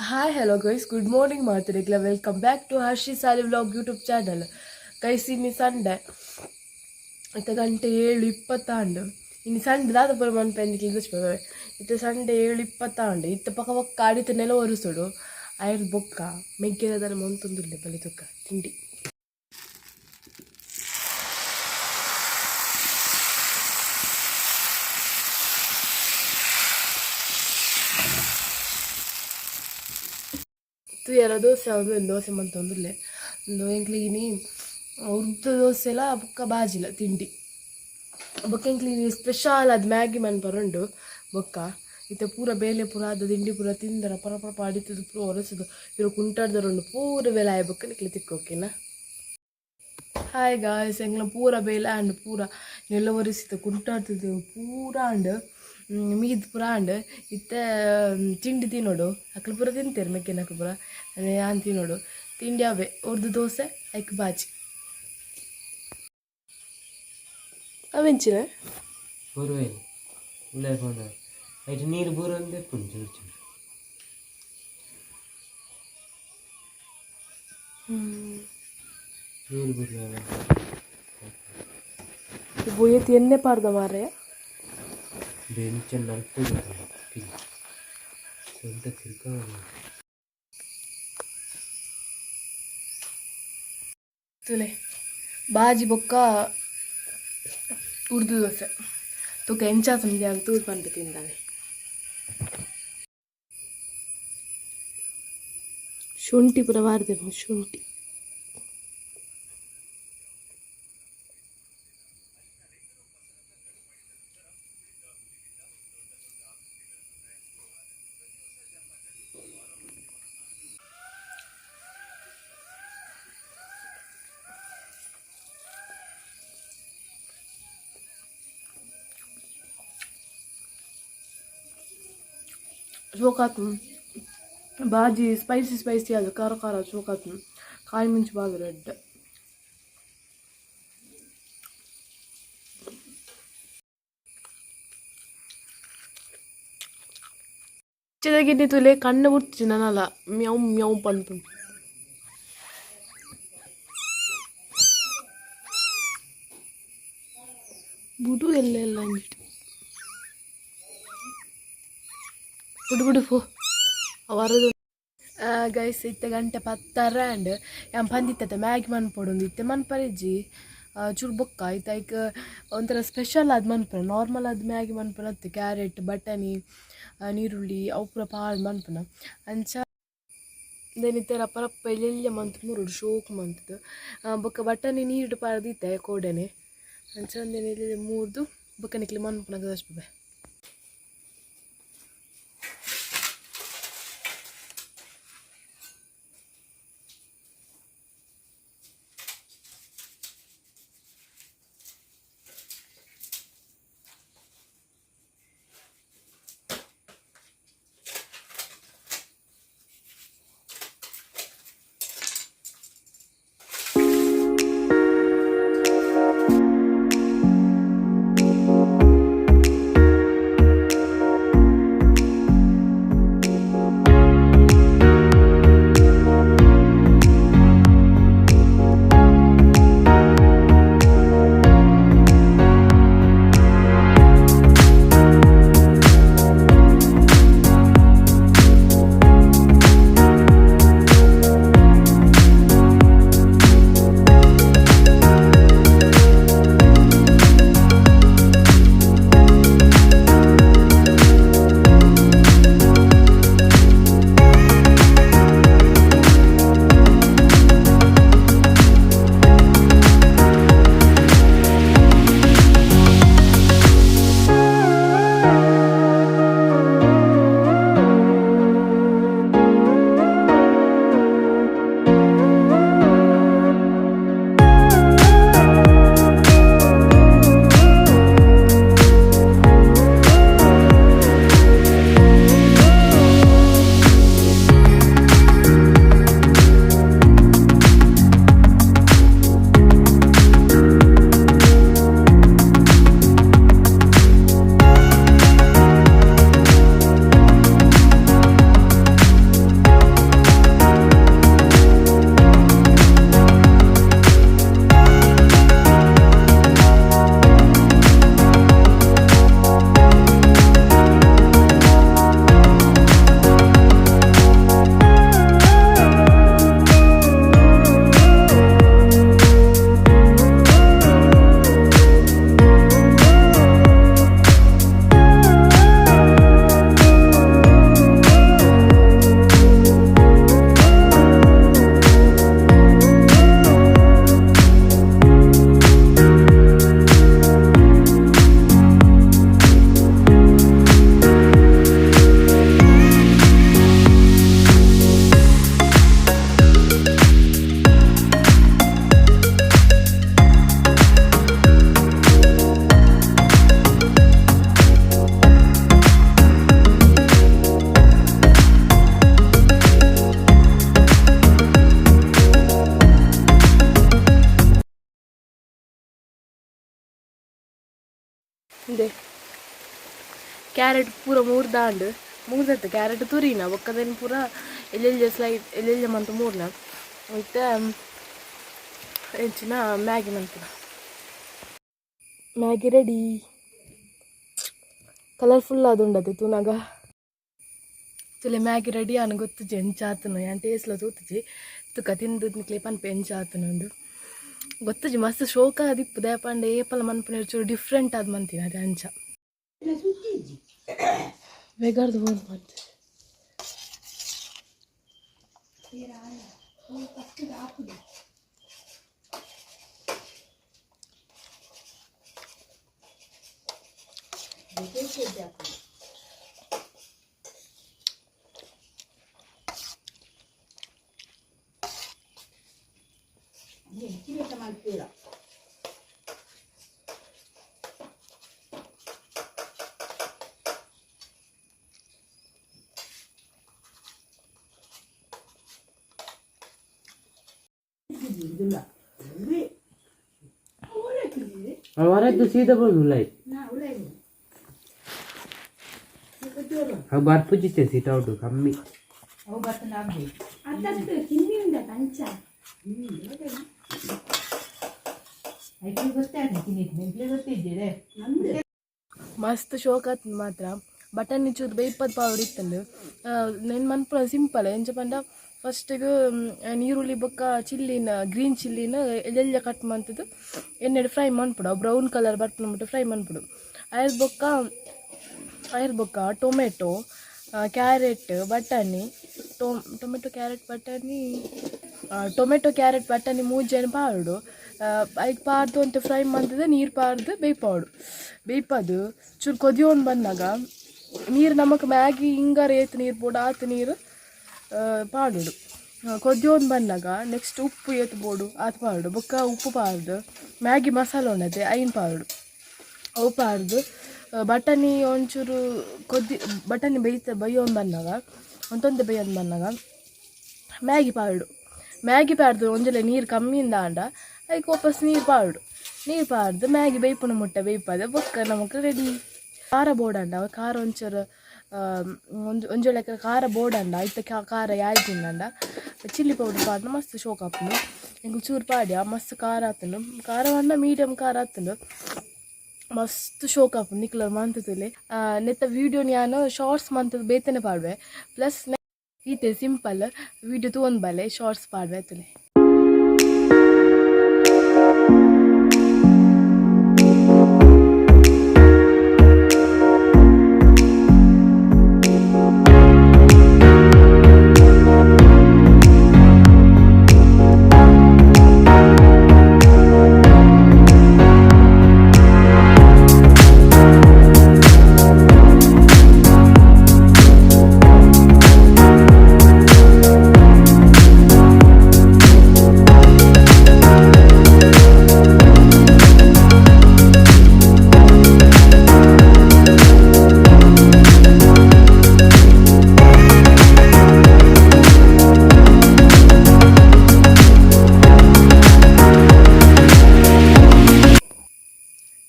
Hi, hello guys, good morning ಮಾತಾಡಿಗ್ಲ. Welcome back to Harshi Sali vlog YouTube channel. Guys, ಇನ್ನಿ Sunday. ಇತ್ತ ಗಂಟೆ 7:20. ಇನ್ನು Sunday ದಾದ ಪೂರ ಮನ್ಪೆಂದಿಗೆ. ಇತ್ತ ಸಂಡೆ 7:20. ಇತ್ತ ಪಕ್ಕ ಪಕ್ಕ ಅಡಿತ ನೆಲ ಒರೆಸೋಡು ಆಯ್ತು. ಬೊಕ್ಕ ಮೆಗ್ಗೆದ ಮಂತೊಂದುಲ್ಲೆ ಬಲಿ ತುಕ್ಕ ತಿಂಡಿ ತೂಯರ ದೋಸೆ ಒಂದು ದೋಸೆ ಮಂತೊಂದುಲ್ಲೆ. ಒಂದು ಎಂಕ್ಲಿಗಿನಿ ಉರ್ದು ದೋಸೆಲ ಬೊಕ್ಕ ಬಾಜಿಲ ತಿಂಡಿ. ಬೊಕ್ಕ ಎಂಕ್ಲಿನಿ ಸ್ಪೆಷಲ್ ಅದು ಮ್ಯಾಗಿ ಮನ್ಪರುಂಡು. ಬೊಕ್ಕ ಇತ್ತೆ ಪೂರ ಬೇಲೆ ಪೂರ ಆದ, ತಿಂಡಿ ಪೂರ ತಿಂದರ, ಪರ ಪರ ಅಡಿತದ ಪೂರ ಒರೆಸುದು ಇರು ಕುಂಟಾಡ್ದರುಂಡು. ಪೂರ ಬೇಲೆ ಆಯ್ ಬೊಕ್ಕ ನಿಕ್ಲೆ ತಿಕ್ಕೋಕೆನಾ. ಹಾಯ್ ಗಾಯ್ಸ್, ಎಂಗ್ಲ ಪೂರ ಬೇಲೆ ಆಂಡ್. ಪೂರ ನೆಲ ಒರೆಸಿದ, ಕುಂಟಾಡ್ತದೆ ಪೂರ ಆಂಡ್, ಮೀದ್ ಪೂರ ಆಂಡ್. ಇತ್ತೆ ತಿಂಡಿ ತಿನ್ನೋಡು. ಅಕ್ಲು ಪೂರ ತಿಂತೇರು, ಮೆಕ್ಕೆನಕ್ಲು ಪೂರ. ಯಾನ್ ತಿನ್ನೋಡು ತಿಂಡಿ ಅವೇ ಉರ್ದು ದೋಸೆ, ಐಕ್ ಬಾಜಿ. ಅವೆಂಚಿನ ಬರುವೇನು ಉಳ್ಳಾಯ ಪೋಂಡ ಐಟ್ ನೀರು ಬೂರೊಂದೇ ಪುಂಡು ಚೂರು ಚೂರು. ನೀರು ಬೂರ್ಲ. ಬೊಯ್ಯತಿ ಎಣ್ಣೆ ಪಾಡ್ದ ಮಾರ್ರೆ. ಬೆಂಚ ನಲ್ಪುದು ಸೊಂಟ ತಿರ್ಗ. ತುಲೆ, ಬಾಜಿ ಬೊಕ್ಕ ಉರ್ದು ದೋಸೆ ತುಕ ಎಂಚಾತುಂಡು ಅಂತ ತೂದು ಪನ್ಪೆ ತಿಂದಾನೆ. ಶುಂಠಿ ಪೂರ ಬಾರ್ದೆ ಶುಂಠಿ. ಶೋಕಾತು ಬಾಜಿ ಸ್ಪೈಸಿ ಸ್ಪೈಸಿ ಅದು ಖಾರ ಖಾರ ಶೋಕಾತು. ಕಾಯಿ ಮುಂಚೆ ಬಾಜು ರೆಡ್. ಗಿನ್ನಿ ತುಲೆ ಕಣ್ಣು ಬಿಡ್ತು ನನಲ್ಲ ಮ್ಯಾವ್ ಮ್ಯಾವ್ ಪನ್ಪುಂಡು. ಬುಡು ಎಲ್ಲ ಎಲ್ಲ ಅಂಜಿಟ್ಟು ಬಿಡು ಬಿಡು ಪೋ ವರದು. ಗೈಸ್, ಇತ್ತೆ ಗಂಟೆ 10:30 ಆಂಡ್. ಯಾನ್ ಪಂದಿತ್ತತೆ ಮ್ಯಾಗಿ ಮನ್ಪೊಡೊಂದು. ಇತ್ತೆ ಮನ್ಪರಿಜ್ಜಿ, ಚೂರು ಬೊಕ್ಕ. ಇತ್ತೆ ಐಕ್ ಒಂಥರ ಸ್ಪೆಷಲ್ ಆದ್ ಮನ್ಪುನ. ನಾರ್ಮಲ್ ಆದ್ ಮ್ಯಾಗಿ ಮನ್ಪುನ ಅತ್ತೆ, ಕ್ಯಾರೆಟ್, ಬಟಾಣಿ, ನೀರುಳ್ಳಿ ಅವು ಪೂರ ಪಾಡ್ ಮನ್ಪುನ. ಅಂಚ ಇಂದೆನ್ ಇತ್ತೆ ರಪ್ಪ ರಪ್ಪ ಎಲ್ಯ ಮಂತ್ ಮುರುಡು ಶೋಕು ಮಂತುದು. ಬೊಕ್ಕ ಬಟಾಣಿ ನೀರ್ಡ್ ಪಾಡ್ದಿತ್ತೆ ಕೋಡೆನೆ. ಅಂಚ ಉಂದೆನ್ ಎಲ್ಯ ಮೂರ್ದು ಬೊಕ್ಕ ನಿಕ್ಲೆ ಮನ್ಪುನಗ ತೋಜ್ಪುವೆ. ಕ್ಯಾರೆಟ್ ಪೂರ ಮೂರ್ದಾಂಡ್ ಮೂರ್ದತ್ತು ಕ್ಯಾರೆಟ್ ತುರಿನ ಬೊಕ್ಕದನ್ ಪೂರ ಎಲ್ಲೆಲ್ಲ ಸ್ಲೈಡ್ ಎಲ್ಲೆಲ್ಲ ಮಂತು ಮೂರ್ನ ಇತ್ತೆ ಎಂಚಿನ ಮ್ಯಾಗಿ ಮಂತಿನ. Maggi ready. ಕಲರ್ಫುಲ್ ಆದುಂಡತೆ ತೂನಾಗ. ತುಲೆ ಮ್ಯಾಗಿ ರೆಡಿ ಆನ್ ಗೊತ್ತುಜಿ ಎಂಚ ಆತುನು. ಯಾನ್ ಟೇಸ್ಟ್ಲ ತೂತುಜಿ. ತುಕ ತಿಂದು ನಿಕ್ಲೆ ಪನ್ಪೆ ಎಂಚ ಆತುನು ಉಂದು. ಗೊತ್ತುಜಿ, ಮಸ್ತ್ ಶೋಕ ಆದಿಪ್ಪು. ದಾಯೆ ಏಪಲ ಮನ್ಪುನ ಚೂರು ಡಿಫ್ರೆಂಟ್ ಆದ್ ಮಂತಿನ, ಅದೇ ಅಂಚ. ಬೇಗಾರ್ದು ಬೋಂದು ಮಂತೆ. ಹೊರದ್ದು ಸೀದಾ ಬೋದು ಉಲಾಯಿ. ಅವು ಬರ್ಪುಜಿತ್ತೆ ಸೀಟ ಉಂಟು ಕಮ್ಮಿ. ಮಸ್ತ್ ಶೋಕ್ ಆತುಂಡು ಮಾತ್ರ. ಬಟನ್ ಚೂರು ಬೇಯ್ಪದ್ ಪಾವೊಡು ಇತ್ತುಂಡು. ನೆನ್ ಮನ್ಪುನ ಸಿಂಪಲ್. ಎಂಚ ಪಂಡ ಫಸ್ಟಿಗ್ ನೀರುಳ್ಳಿ ಬೊಕ್ಕ ಚಿಲ್ಲಿನ, ಗ್ರೀನ್ ಚಿಲ್ಲಿನ ಎಲ್ಯ ಕಟ್ ಮಂತುದು ಎಣ್ಣೆಡ್ ಫ್ರೈ ಮನ್ಪೊಡು. ಅವು ಬ್ರೌನ್ ಕಲರ್ ಬರ್ಪುನ ಮುಟ್ಟ ಫ್ರೈ ಮನ್ಪೊಡು. ಅಯಿರ್ ಬೊಕ್ಕ ಟೊಮೆಟೊ, ಕ್ಯಾರೆಟ್, ಬಟಾಣಿ, ಟೊಮೆಟೊ, ಕ್ಯಾರೆಟ್, ಬಟಾಣಿ, ಟೊಮೆಟೊ, ಕ್ಯಾರೆಟ್, ಬಟಾಣಿ ಮೂಜೆನ್ ಪಾಡೊಡು. ಐಕ್ ಪಾಡ್ದ್ ಒಂತೆ ಫ್ರೈ ಮಂತುದು ನೀರು ಪಾಡ್ದು ಬೇಯ್ಪಾವೊಡು. ಬೇಯ್ಪಾದ್ ಚೂರು ಕೊದಿಯೊಂದು ಬನ್ನಗ ನೀರು, ನಮಕ್ ಮ್ಯಾಗಿ ಹಿಂಗಾರ ಏತ್ ನೀರು ಬೋಡು ಆತ್ ನೀರು ಪಾಡೊಡು. ಕೊದಿಯೊಂದು ಬನ್ನಗ ನೆಕ್ಸ್ಟ್ ಉಪ್ಪು ಏತ್ ಬೋಡು ಆತ್ ಪಾಡೊಡು. ಬೊಕ್ಕ ಉಪ್ಪು ಪಾಡ್ದು ಮ್ಯಾಗಿ ಮಸಾಲ ಉಂಡತೆ, ಐನ್ ಪಾಡೊಡು. ಅವು ಪಾಡ್ದು ಬಟಾಣಿ ಒಂಚೂರು ಕೊದ್ದಿ, ಬಟಾಣಿ ಬೇಯ್ತ ಬೈಯೊಂದು ಬನ್ನಗ, ಒಂತೊಂತೆ ಬೇಯೊಂದು ಬನ್ನಗ ಮ್ಯಾಗಿ ಪಾಡೊಡು. ಮ್ಯಾಗಿ ಪಾಡ್ದು ಒಂಜೊಲೆ ನೀರು ಕಮ್ಮಿಯಿಂದ ಆಂಡ ಐಕ್ ವಾಪಸ್ ನೀರು ಪಾಡೊಡು. ನೀರು ಪಾಡ್ದು ಮ್ಯಾಗಿ ಬೇಯ್ಪುನ ಮುಟ್ಟ ಬೇಯ್ಪಾದ್ ಬೊಕ್ಕ ನಮಕ್ ರೆಡಿ. ಖಾರ ಬೋಡಂಡ ಖಾರ ಒಂಚೂರು, ಒಂಜಿ ಒಂಜೊಳೆ ಖಾರ ಬೋಡಂಡ, ಐತ ಖಾರ ಯಾಯ್ಜಿಂದಂಡ ಚಿಲ್ಲಿ ಪೌಡರ್ ಪಾಡ್ಂಡ ಮಸ್ತ್ ಶೋಕ್ ಆಪುಂಡು. ಎಂಕುಲು ಚೂರು ಪಾಡ್ಯ, ಮಸ್ತ್ ಖಾರ ಆತುಂಡು. ಖಾರ ಪಂಡ ಮೀಡಿಯಮ್ ಖಾರ ಆತುಂಡು. ಮಸ್ತ್ ಶೋಕ್ ಆಪುಂಡು. ನಿಕ್ಲ ಮಂತ್ ತೂಲೆ. ನೆತ್ತ ವೀಡಿಯೋನ್ ಯಾನ್ ಶಾರ್ಟ್ಸ್ ಮಂತುದು ಬೇತೆನೆ ಪಾಡುವೆ. ಪ್ಲಸ್ ಈತೆ ಸಿಂಪಲ್ ವೀಡಿಯೋ ತೂವೊಂದು ಬಲೆ, ಶಾರ್ಟ್ಸ್ ಪಾಡುವೆ, ತೂಲೆ.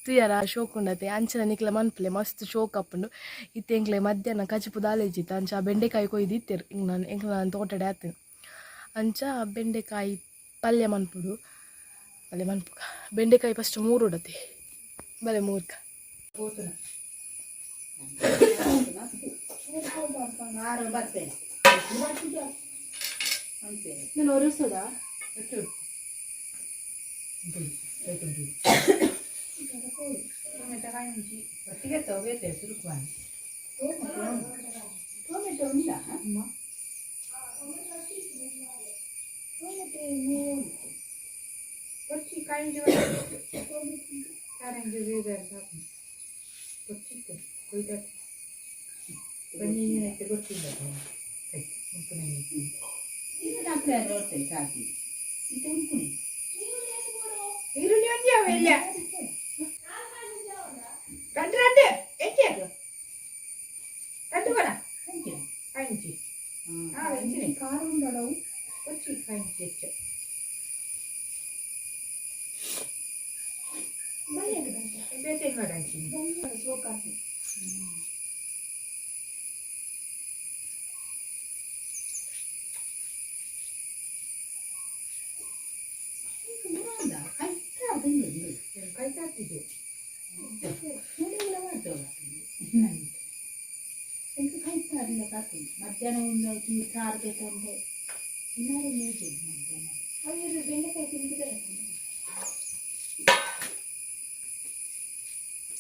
ತೂಯರ ಶೋಕ್ ಉಂಡತೆ? ಅಂಚನೆ ನಿಕ್ಲೆ ಮನ್ಪುಲೆ, ಮಸ್ತ್ ಶೋಕ್ ಆಪುಂಡು. ಇತ್ತೆ ಎಂಕ್ಲೆ ಮಧ್ಯಾಹ್ನ ಕಜಿಪು ದಾಲ ಇಜ್ಜಿತ್ತ. ಅಂಚ ಬೆಂಡೆಕಾಯಿ ಕೊಯ್ದು ಇತ್ತೆರ್. ಎಂಕ್ ಎಂಕ್ಲ ತೋಟಡೆ ಆತು. ಅಂಚ ಬೆಂಡೆಕಾಯಿ ಪಲ್ಯ ಮನ್ಪುಡು. ಪಲ್ಯ ಮನ್ಪುಗ. ಬೆಂಡೆಕಾಯಿ ಫಸ್ಟ್ ಮೂರುಡತೆ, ಬಲೆ ಮೂರ್ಕ. ನಾನು ಒರೆಸೋದಾ? ಸಾರಿಲ್ಲ ಕಾತೀನಿ ಮಧ್ಯಾಹ್ನ ಒಂದು ಚೂರು ಸಾರು ಬೇಕಂದ್ರೆ ಇನ್ನಾರು ಮೇಜು ಮಧ್ಯಾಹ್ನ. ಅವರು ಬೆಂಡೆಕಾಯಿ ತಿಂದಿದ್ದಾರೆ.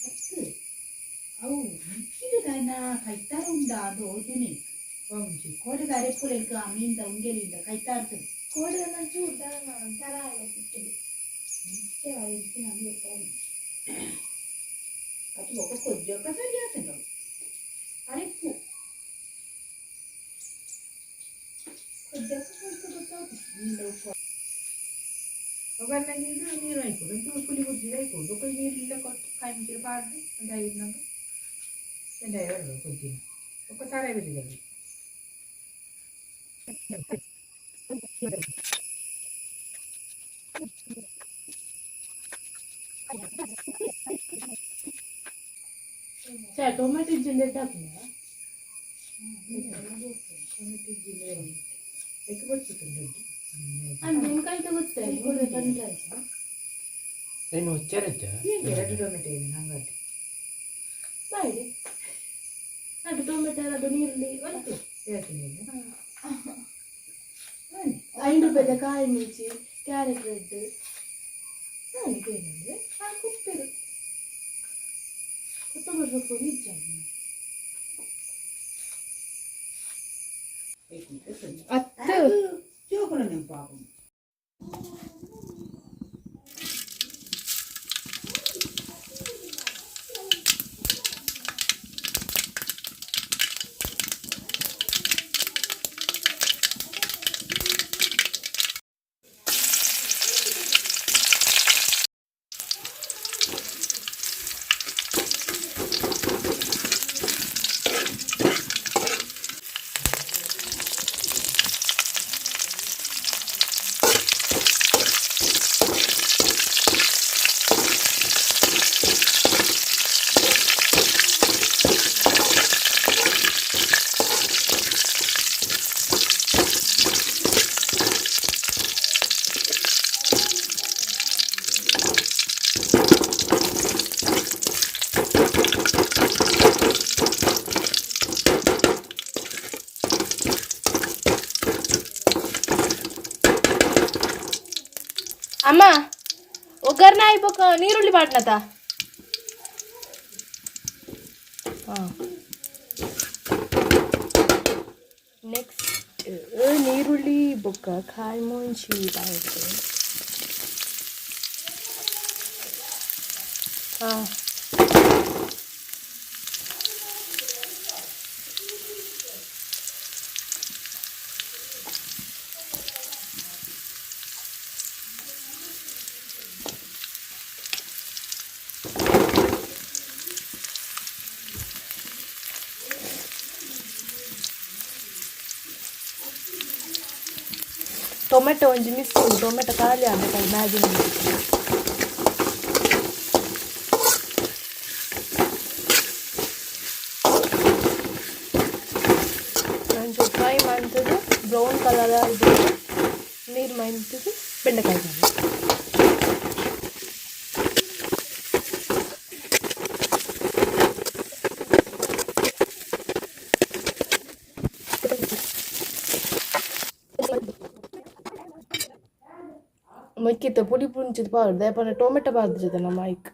ಅತ್ತು ಅವು ಮಿಕ್ಕಿದ ಕೈತಾರ ಉಂಡ ಅದು ಓದುನಿ ಒಂಜಿ ಕೋಡೆದ ಅರೆಪುಲೆಗ್ ಆ ಮೀನ್ದ ಉಂಗೆಲಿಂದ ಕೈತಾರ್ದು. ಕೋಡೆ ಚೂರು ತರ ಎಲ್ಲ ಸಿಗ್ತದೆ. ನಿಶ್ಚಯ ನಮಗೆ ಗೊತ್ತಾಗಿ ಅದು ಒಕ್ಕ ಕೊಜ್ಜೊಕ್ಕ ಸರಿ ಆತಂಡ ಅರೆಪ್ಪು ಕೊಜ್ಜೊಕ್ಕ ಸ್ವಲ್ಪ ಗೊತ್ತಾಗ್ತದೆ ಮೀನ್ದ ಉಪ್ಪು. ಒಗ್ಗರಣೆಗೆ ನೀರು ಹಾಕೋದು, ಒಂಚೂರು ಪುಳಿ ಕುಜ್ಜಿದ ಹಾಕೋದು. ಬೊಕ್ಕ ನೀರಿಲ್ಲ ಕೊಟ್ಟು ಕಾಯಿ ಮುಂಚಿನ ಪಾಡ್ದು ಒಂದು ಐದು ಬೆಂದಾಯ ಬರಬೇಕು ಕೊಜ್ಜಿನ. ಬೊಕ್ಕ ತಾರಾಯಿ ಬೀಜದಲ್ಲಿ. ಚಾ ಟೊಮೆಟೊ ಇಜ್ಜಿಂದ ಹಾಕುನ. ಟೊಮೆಟೊ ಇಜ್ಜಿಂದ್ರೆ ಎಕ್ಕೆ ಬರ್ತದೆ ದೊಡ್ಡ. ಅಂದ್ ಎಂಕಾಯ್ತ ಗೊತ್ತಾಯ್ತು. ಏನು ಹುಚ್ಚಾರಜ್ಜ? ಹೀಗೆ ಎರಡು ಟೊಮೆಟೊ ಇದೆ ಹಂಗಾದ್ರೆ. ಬಾಯ್ಲಿ ಅದು ಟೊಮೆಟೊ, ಅದು ನೀರುಳ್ಳಿ ಒಲಕು. ಹೇಳ್ತೀನಿ ಈಗ. 5 ರೂಪಾಯಿದ ಕಾಯಿ ಮುಂಚಿ, ಕ್ಯಾರೆಟ್ ರೆಡ್. ಏನಂದ್ರೆ ಆ ಕುಪ್ಪೆರು. ಕೊತ್ತಂಬರಿ ಸೊಪ್ಪು ನಿಜ. ಅತ್ತು. ಜೋಕುಲ ನೆನಪಾಗು. ಅಮ್ಮ, ಒಗ್ಗರಣೆ ಆಯ್ಬೊಕ್ಕ ನೀರುಳ್ಳಿ ಪಾಡ್ನತ. ಹಾಂ, ನೆಕ್ಸ್ಟ್ ನೀರುಳ್ಳಿ ಬೊಕ್ಕ ಕಾಯಿ ಮುಂಚಿ ಬಾಯ್ದು. ಹಾಂ, ಟೊಮೆಟೊ ಒಂಜಿ ಮಿಸ್. ಟೊಮೆಟೊ ಖಾಲಿ ಆಗ್ಬೇಕು ಮ್ಯಾಗಿ. ಒಂಚೂರು ಫ್ರೈ ಮಾಡ್ತದೆ, ಬ್ರೌನ್ ಕಲರ್ ಇದು ನೀರು ಮಾಡ್ತದೆ ಬೆಂಡೆಕಾಯಿ. ಮೆಕ್ಕಿತ್ತ ಪುಡಿ ಪುಂಚಿದ ಪಾಡ್ದೆ ಪಂಡ ಟೊಮೆಟೊ ಪಾಡ್ದಿದೆ ನಮ್ಮ ಐಕ್.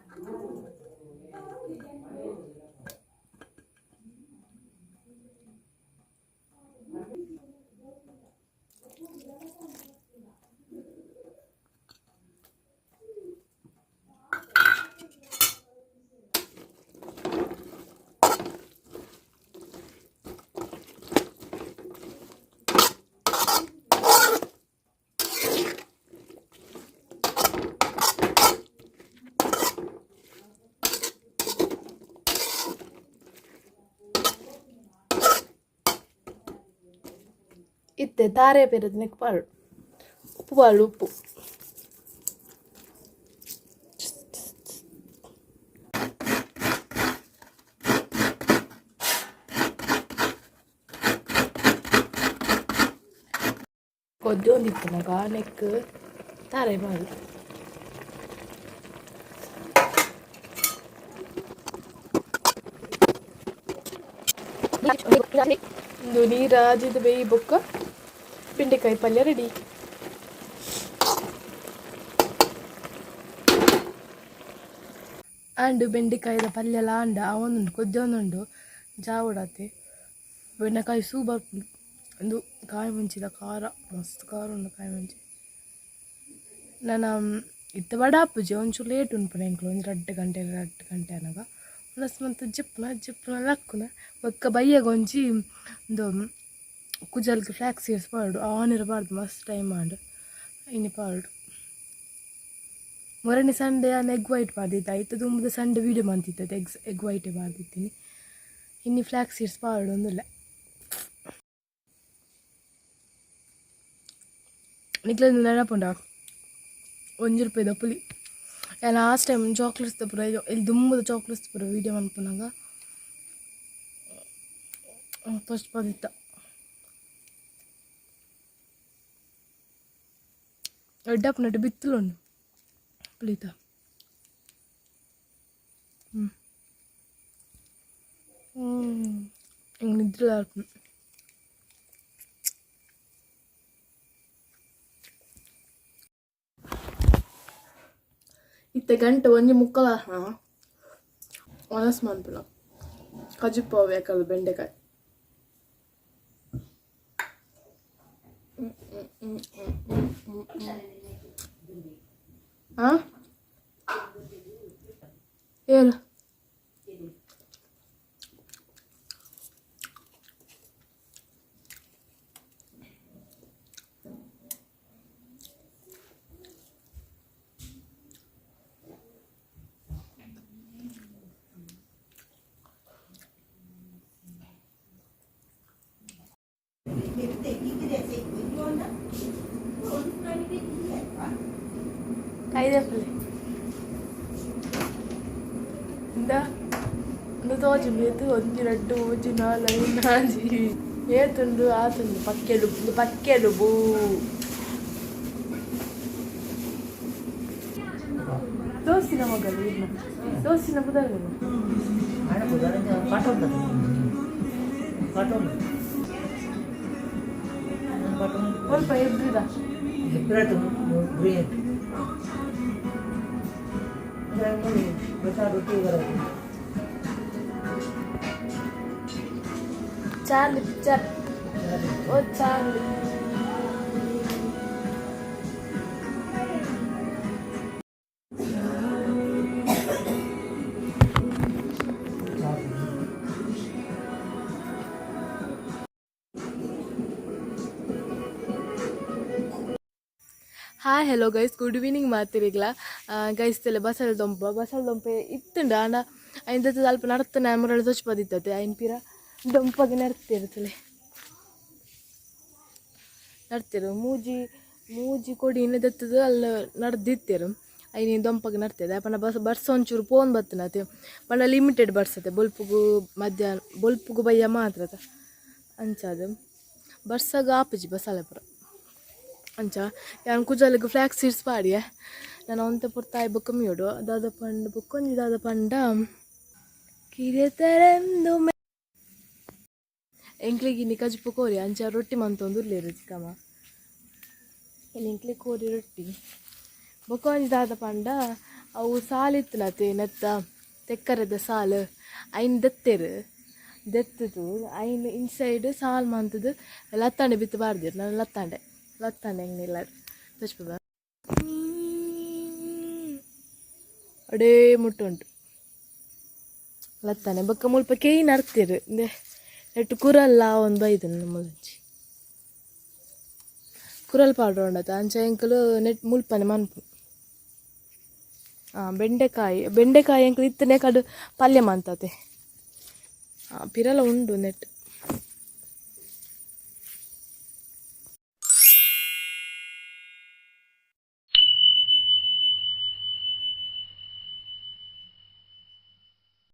ಇತ್ತೆ ತಾರೆ ಪೇರದಿನಕ್ಕೆ ಪಾಡು, ಉಪ್ಪು ಪಾಡು, ಉಪ್ಪು. ಕೊದ್ದೊಂದಿತ್ತು ಮಗ ನೆಕ್ ತಾರೆ ಪಾಡು. ಇಂದು ನೀರಾಜಿದ ಬೇಯಿ ಬೊಕ್ಕ ಬೆಂಡೆಕಾಯಿ ಪಲ್ಯ ರೆಡಿ. ಆಂಡ್ ಬೆಂಡೆಕಾಯಿದ ಪಲ್ಯಲ ಆಂಡ ಅವೊಂದುಂಡು ಕೊದ್ದೊಂದುಂಡು ಜಾವೊಡಾತೆ. ಬೆಂಡೆಕಾಯಿ ಸೂ ಬರ್ಪುಂಡು. ಉಂದು ಕಾಯಿ ಮುಂಚಿದ ಖಾರ ಮಸ್ತ್ ಖಾರ ಉಂಡು ಕಾಯಿ ಮುಂಚಿ. ನನ ಇತ್ತೆ ವಡ ಆಪುಜಿ, ಒಂಚೂರು ಲೇಟ್ ಉನ್ಪುನ ಎಂಕ್ಲು, ಒಂಜಿ 2 ಗಂಟೆ 2 ಗಂಟೆ ಆನಗ ಉನಸ್ ಮಂತ್ ಜೆಪ್ಪುನ ಜೆಪ್ಪುನ ಲಕ್ಕುನ. ಬೊಕ್ಕ ಬಯ್ಯಗ ಒಂಜಿ ಉಂದು ಕುಜಲ್ಗ್ ಫ್ಲ್ಯಾಕ್ಸ್ ಸೀಡ್ಸ್ ಪಾಡೊಡು. ಆನಿರ ಪಾಡ್ದು ಮಸ್ತ್ ಟೈಮ್ ಆಂಡ್, ಇನಿ ಪಾಡೊಡು. ಮೊರನೆ ಸಂಡೆ ಯಾನ್ ಎಗ್ ವೈಟ್ ಪಾಡ್ದಿತ್ತೆ. ಐತ ದುಂಬುದ ಸಂಡೆ ವೀಡಿಯೋ ಮಂತಿತ್ತೆ, ಎಗ್ ವೈಟೇ ಪಾಡ್ದಿತ್ತೀನಿ. ಇನಿ ಫ್ಲ್ಯಾಕ್ಸ್ ಸೀಡ್ಸ್ ಪಾಡೊಡು ಅಂದುಲ್ಲೆ. ನಿಕ್ಲೆನ ನೆನಪುಂಡ 1 ರೂಪಾಯಿದ ಪುಲಿ? ಯಾನ್ ಲಾಸ್ಟ್ ಟೈಮ್ ಚಾಕ್ಲೇಟ್ಸ್ ಪೂರ ಇಲ್ಲಿ ದುಂಬುದ ಚಾಕ್ಲೇಟ್ಸ್ ಪೂರ ವೀಡಿಯೋ ಮನ್ಪುನಗ ಫಸ್ಟ್ ಪದಿತ್ತ. ಎಡ್ಡಪ್ಪನಟ್ಟು ಬಿತ್ತಲುಂಡು ಪುಲಿತ. ಎಂಕ್ ನಿದ್ರೆ ಆಪುಂಡು. ಇತ್ತೆ ಗಂಟೆ 1:45. ಒನಸ್ ಮನ್ಪುನ ಕಜಿಪು ಬೇಕಲ್ಲ ಬೆಂಡೆಕಾಯಿ. ಹಾಂ ಏಳು. ಕೈದೆಪ್ಪಲೆ ಇಂದ ಇಂದು ತೋಜುಂಡು. ಏತ್? 1 2 3 4 5 6 ಏತುಂಡು? ಆತುಂಡು. ಪಕ್ಕೆಲು ಇಂದು ಪಕ್ಕೆಲು ಬೂ ದೋಸ್ತಿನ ಮಗಲು ಇರ್ನ ದೋಸ್ತಿನ ಪುದರ್. ಸ್ವಲ್ಪ ಎಬ್ರಿದ. ಗ್ರೇಟ್ ರೊಟ್ಟಿ ಬರೋದು. Charlie picture oh Charlie. Hi hello guys, good evening ಮಾತಿರಿಗ್ಲ guys. ತೆಲೆ ಬಸಲ್ ದೊಂಪ ಬಸಲ್ ದೊಂಪೆ ಇತ್ತುಂಡು ಆಂಡ ಐನ್ ಅಲ್ಪ ನಡತನೆ ಮುರಳಿ ತೊಚ್ಪದಿತ್ತತೆ. ಐನ್ ಪಿರ ದೊಂಪಗೆ ನಡ್ತಿರ್ತಲೆ ನಡ್ತಿರು. ಮೂಜಿ ಮೂಜಿ ಕೊಡಿ ದತ್ತದ ಅಲ್ಲ ನಡ್ದಿತ್ತೇರು. ಐನ್ ದೊಂಪಗೆ ನಡ್ತಿದೆ ಪಂಡ ಬಸ್ ಬರ್ಸ ಒಂಚೂರು ಪೋನ್ ಬತ್ತನತೆ ಪಂಡ ಲಿಮಿಟೆಡ್ ಬರ್ಸತೆ. ಬೊಲ್ಪುಗು ಮಧ್ಯಾಹ್ನ ಬೊಲ್ಪುಗು ಬಯ್ಯ ಮಾತ್ರ ಅಂಚಾದ ಬರ್ಸಾಗ ಆಪುಜಿ ಬಸಾಲೆ ಪೂರ. ಅಂಚ ಯಾನ್ ಕುಜಲ್ಗ್ ಫ್ಲ್ಯಾಕ್ಸ್ ಸೀಡ್ಸ್ ಪಾಡಿಯೆ. ನನ ಒಂತೆ ಪೊರ್ತಾಯಿ ಬೊಕ್ಕ ಮಿಯೋಡು ದಾದ ಪಂಡ ಬೊಕ್ಕೊಂಜಿ ದಾದ ಪಂಡ ಕಿರೆತರೆಂದು ಎಂಕ್ಲೆಗ್ ಇನಿ ಕಜಿಪು ಕೋರಿ ಅಂಚ ರೊಟ್ಟಿ ಮಂತೊಂದು ಉಲ್ಲೆರ್ ಚಿಕ್ಕಮ್ಮ. ಇನಿ ಎಂಕ್ಲೆಗ್ ಕೋರಿ ರೊಟ್ಟಿ. ಬೊಕ್ಕ ಒಂಜಿ ದಾದ ಪಂಡ ಅವು ಸಾಲ್ ಇತ್ತುನತೆ ನೆತ್ತ ತೆಕ್ಕರೆದ ಸಾಲ್ ಐನ್ ದೆತ್ತೆರ್. ದೆತ್ತುದು ಐನ್ ಇನ್ಸೈಡ್ ಸಾಲ್ ಮಂತುದು ಲತ್ತಾಂಡೆ ಬಿತ್ತು ಪಾಡ್ದೆರ್. ನನ ಲತ್ತಾಂಡೆ ಲತ್ತಾಂಡೆ ಎಂಕ್ಲೆಗ್ ತೋಜ್ಪುದ ಅಡೇ ಮುಟ್ಟ ಉಂಟು ಲತ್ತಾನೆ. ಬೊಕ್ಕ ಮುಲ್ಪ ಕೆಯಿ ನಡ್ತೆರ್. ಇಂದೆ ನೆಟ್ ಕುರಲ್ಲ ಒಂದು ಬೈದುಂಡು ನಮ್ಮಲಂಚಿ ಕುರಲ್ ಪಾಡೊಂಡತ. ಅಂಚ ಎಂಕುಲು ನೆಟ್ ಮುಲ್ಪನೆ ಮನ್ಪು. ಬೆಂಡೆಕಾಯಿ ಬೆಂಡೆಕಾಯಿ ಎಂಕುಲು ಇತ್ತನೆ ಕಡು ಪಲ್ಯ ಮಂತತೆ. ಪಿರಲ ಉಂಡು ನೆಟ್.